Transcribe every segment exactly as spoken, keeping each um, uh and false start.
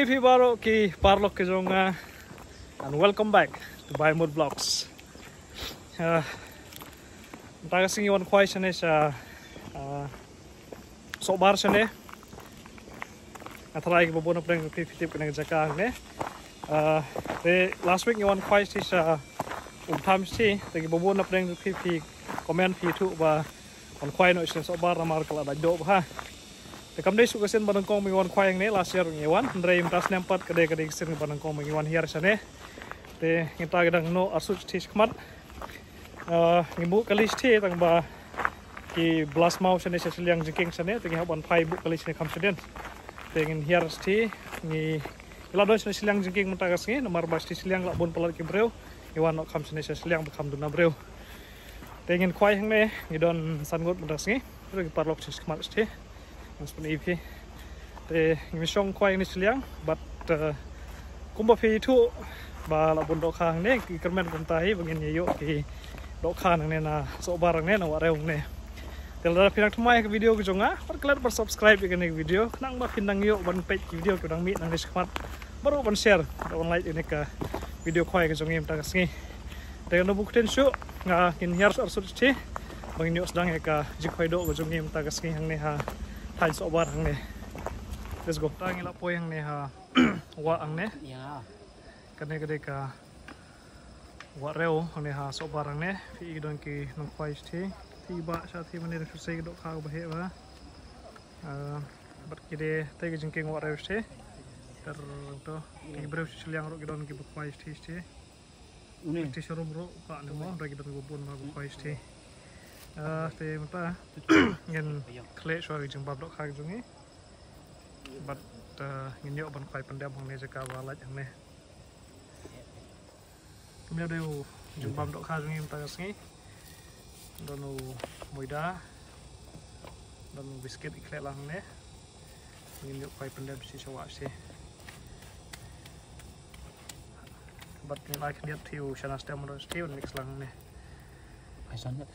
Hey phi baroh ki paralok ki jong nga, and welcome back to Bai Mut Vlogs. Ah, mynta ka sngi wan khwai shane sha, ah, Sohbar shane. Nga tharai kiba bun na pdeng phi phi tip kane ka jaka hangne. Ah, te last week ngi wan khwai sha Umtham sha, te kiba bun na pdeng phi phi comment phi ïathuh ba wan khwai noh sha Sohbar namar ka la dait doh bha. Te kam dei shuh ka sien ba nyngkong ba ngi wan khwai hangne, last year ngi wan, hynrei mynta snem pat ka dei ka dei ka sien ba nyngkong ba ngi wan hiar shane. Te mynta ki dang noh arsut sha shakhmat. Ah, ngi buh kali shatei tang ba ki blast maw shane sha shiliang jingkieng shane, te ngi hap ban phai buh kali shane kham shadien. Te ngin hiar shatei, ngi, ngi la don shane shiliang jingkieng mynta ka sngi namar ba shatei shiliang la bun palat ki briew. Ngi wan noh kham shane sha shiliang ba kham duna briew. Te ngin khwai hangne, ngi don san ngut mynta ka sngi. Ruh ki paralok shatei shakhmat shatei. Ngan sa pyni phi. Te ngi shong khwai hangne shiliang, but, uh, kumba phi ïathuh ba la bun dohkha hangne, ki kyrmen kumta hi ba ngin ïa ïoh ki dohkha hangne na Sohbar hangne, na Wahrew hangne. Te lada phi nang thymmai ka video ka jong nga, wat klet ban subscribe ïa kane ka video, khnang ba phin nang ïoh ban peit ki video ki dang mih nangne shakhmat. Baroh ban share, baroh ban like ïa kane ka video khwai ka jong ngi mynta ka sngi. Te ngin ym buh ktien shuh, nga ngin hiar arsut shatei ba ngin ïoh sdang ïa ka jingkhwai doh ka jong ngi mynta ka sngi hangne ha thaiñ Sohbar hangne. Let's go. Te ngi la poi hangne ha wah hangne. Ïa. Kane ka dei ka Wahrew hangne ha Sohbar hangne. Phi i don ki nongkhwai shatei. Te ba shatei mane da shu sei ka dohkha kaba heh bha. Ah, bad ki dei te ka jingkieng Wahrew shatei. Ter to ki briew sha shiliang ruh ki don kiba khwai shatei shatei. Une. Te sharum ruh ka ne mo, da ki don kiba bun ba khwai shatei. Ah, te mynta ngin khleh shuwa ka jingbam dohkha ka jong ngi. Bad, ah, ngin ïoh ban khwai pyndem hangne jaka ba lait hangne. Kumne dei u jingbam dohkha jong ngi mynta ka sngi. Don u moida. Don u biskit i khleh lang hangne. Ngin ïoh khwai pyndem shi sha wah shi. Bad ngin ai khyndiat shatei u shana stem ruh shatei un mix lang hangne. Ai san ïa.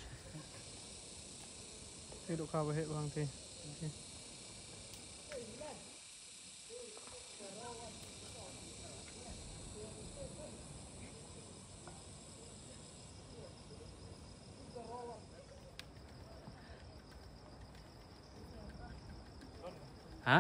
Te dohkha ba heh bha te. Ha?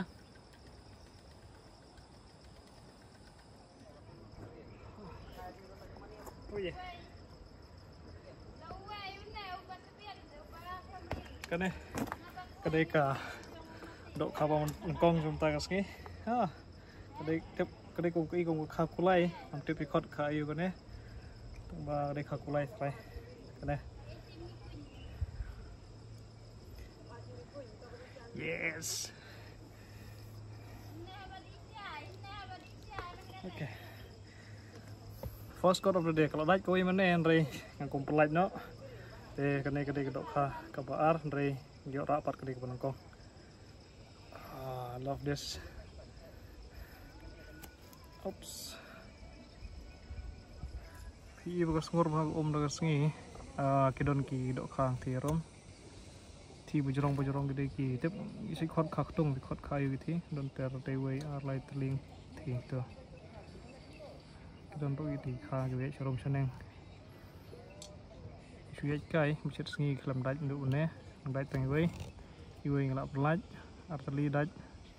Kane ka dei ka dohkha ba nyngkong jong mynta ka sngi. Ha. Ka dei tip, ka dei kum ka i kum ka kha kulai. Ngam tip i khot kha aiu kane. Tang ba ka dei kha kulai trai. Kane. Yes. Okay. First caught of the day. Ka la dait kawei mane hynrei nga kum pynlait noh. Te kane ka dei ka dohkha kaba ar hynrei ngi ïoh rah pat ka dei kaba nyngkong. Ah, I love this. Oops. Phi i ba ka sngur ba ka um da ka sngi. Ah, ki don ki dohkha hangtei harum. Thie ba jrong ba jrong ki dei ki tip, ki shu khot kha ktung, ki khot kha aiu ki thie. Don ter tei wei ar lai tling thie to. Ki don ruh ki thie kha ki wei sharum shaneng. Shu ïaid kai ba shet sngi khlem dait ndu une, nang dait tang iwei. Iwei nga la pynlait, ar tylli dait.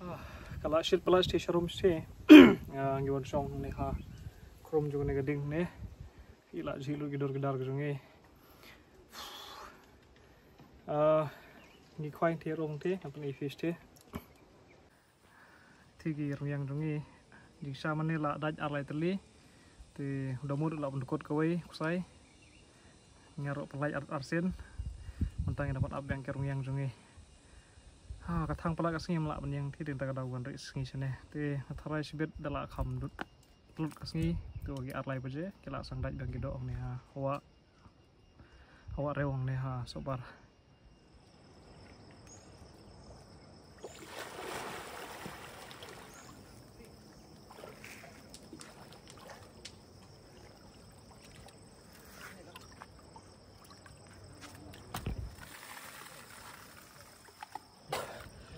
Ah, ka la shit pynlait shatei sharum shatei. Ah, ngi wan shong ne ha khrum jong ne ka ding ne. Phi la jhi lut ki dur ki dar ka jong ngi. Ah, ngi khwai te rong te, ngan pyni phi shatei. Te ki ryngiang jong ngi. Jingshisha mane la dait ar lai tylli. Te u Damut la pyndkut kawei kusai. Nga ruh pynlait ar, arsien. Mynta ngi dang ban ap biang ki ryngiang jong ngi. Ha, ka thang palat ka sngi ym lah ban ïeng te, te mynta ka daw ban rieh sngi shane. Te nga tharai shibit da la kham lut. Pynlut ka sngi, te ki ar lai baje, ki la sdang dait biang ki doh hangne ha Wah. Ha Wahrew hangne ha Sohbar.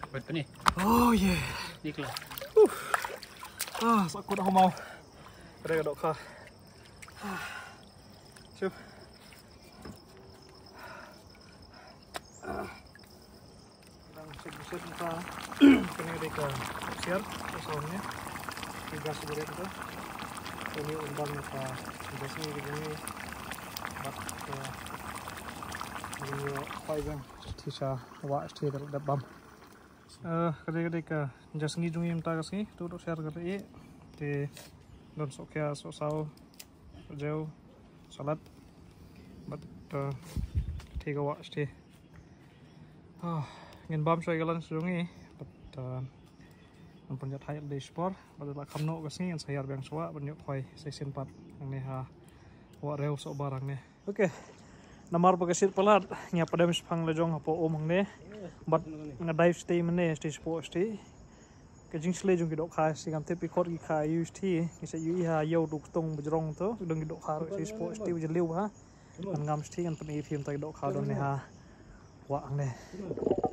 Wait, pynï. Oh yeah. Ni kala. Uh. Ah, sa kut hau mau. Ka dei ka dohkha. Ah. Shup. Ah. Dang shup shup ka. Kane dei ka siar, ka saw ne. Ka gas sigaret ka. Kane un bang ka gas ni ka jong ni. Bad ka jong ni pai jong. Ti sa wa ti da bam. Eh, ka dei, ka dei ka jingsngi jong ngi mynta ka sngi, tu dok siar ka dei. Te don sohkhia, sohsaw, sohjew, salad. Bad, eh, te ka wah shatei. Ah, ngin bam shuwa ïa ka lunch jong ngi. Bad, eh, ngan pynjah thait dei shipor. Bad la kham noh ka sngi ngan sa hiar biang shuwa ban ïoh khwai sa shisien pat. Hangne ha Wah Rew Sohbar hangne. Okay. Namar ba ka shit palat, ngi hap dem shaphang la jong hapoh um hangne. Bad nga dive shatei mynne, shatei shapoh shatei. Ka jingshlei jong ki dohkha, shatei ngam tip ki khot ki kha ïa u shatei. Ngi sa ïohi ha ïew Duktung ba jrong to, dang ki dohkha ruh shatei shapoh shatei ba jylliew ha. Ngan ngam shatei ngan pyni ïa phi mynta ki dohkha don ne ha. Wah hangne. Dohkha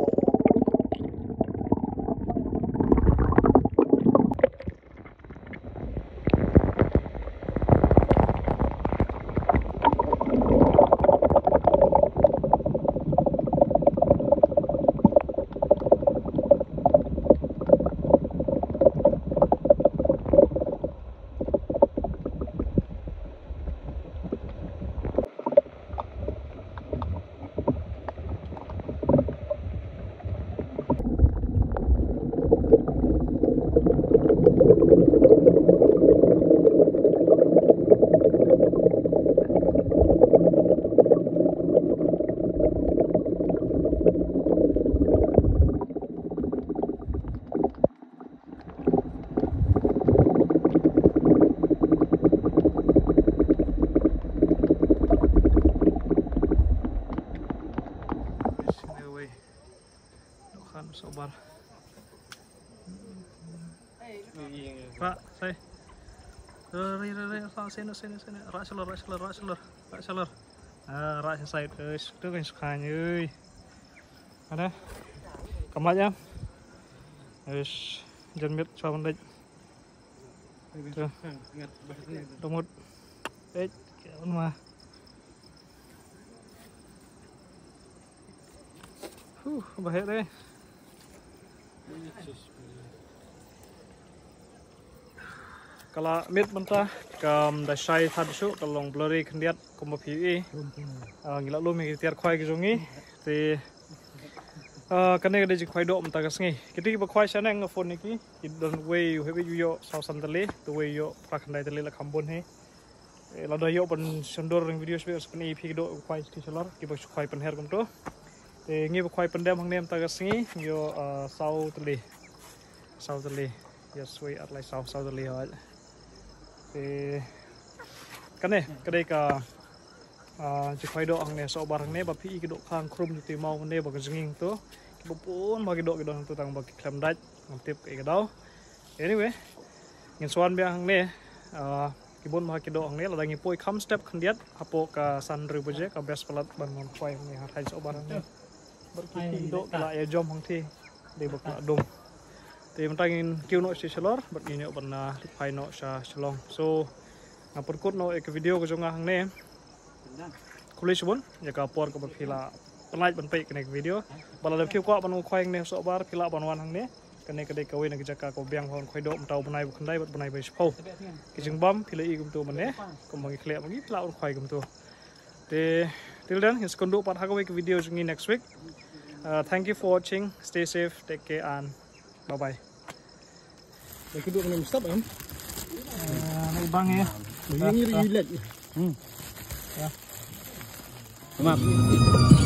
Sohbar. Rah, sai. Rah, rah, rah, rah, rah, seno, seno, seno. Rah shalor, rah shalor, rah shalor, rah shalor. Ah, rah sha side. Uish, tu kan suka ni, ui. Ada? Kam lait ïa? Uish, jan miet shuwa ban leit. Tu. Dong mut. Eh, kya hua? Huh, bahaya deh. Ka la miet mynta, kam da shai tad shuh, ka long blurry khyndiat, kumba phi ïohi. Ah, ngi la lum ïa ki tiar khwai ki jong ngi. Te, ah, kane ka dei jingkhwai doh mynta ka sngi. Kito kiba khwai shaneng nga phone ïa ki. Ki don uwei u heh beit u ïoh saw san tylli, te uwei u ïoh phra khyndai tylli la kham bun hi. Eh, lada ïoh ban shon dur ring video shibit sa pyni ïa phi ki doh khwai shatei shalor, kiba shu khwai pynher kumto. Te ngi ba khwai pyndem hangne mynta ka sngi, ngi ïoh, ah, saw tylli. Saw tylli. Yes, wei ar lai saw, saw tylli hoi. Te kane, ka dei ka, ah, jingkhwai doh hangne Sohbar hangne, ba phi i ki dohkha khrum jong te maw hangne ba ka jingim to. Kiba bun ba ki doh ki don to tang ba ki khlem dait, ngam tip kaei ka daw. Anyway, ngin sa wan biang hangne, ah, ki bun ba ki doh hangne, lada ngi poi kham step khyndiat, hapoh ka san hynriew baje, ka best palat ban wan khwai hangne, ha thaiñ Sohbar hangne. Bad ki, ki doh ki la ïa jom hangtei, dei ba ki la dum. Te mynta ngin kiew noh sha shalor, bad ngin ïoh ban, ah, leit phai noh sha Shillong. So, nga pynkut noh ïa ka video ka jong nga hangne. Khublei shibun ïa ka por kaba phi la pynlait ban peit kane ka video. Bad lada phi kwah ban wan khwai hangne Sohbar, phi lah ban wan hangne. Kane ka dei kawei na ki jaka kaba biang ban khwai doh mynta u bnai ba khyndai bad bnai ba shiphew. Ki jingbam phi la i kumto mynne, kumba ngi khleh ma ngi, phi lah ban khwai kumto. Te, till then, ngin sa ïakynduh pat ha kawei ka video jong ngi next week. Uh, thank you for watching. Stay safe, take care, and bye bye. Dah kedua kena mesti, em? Ah, naik bang ya. Ini, ini, ini, ini. Hmm. Ya. Maaf.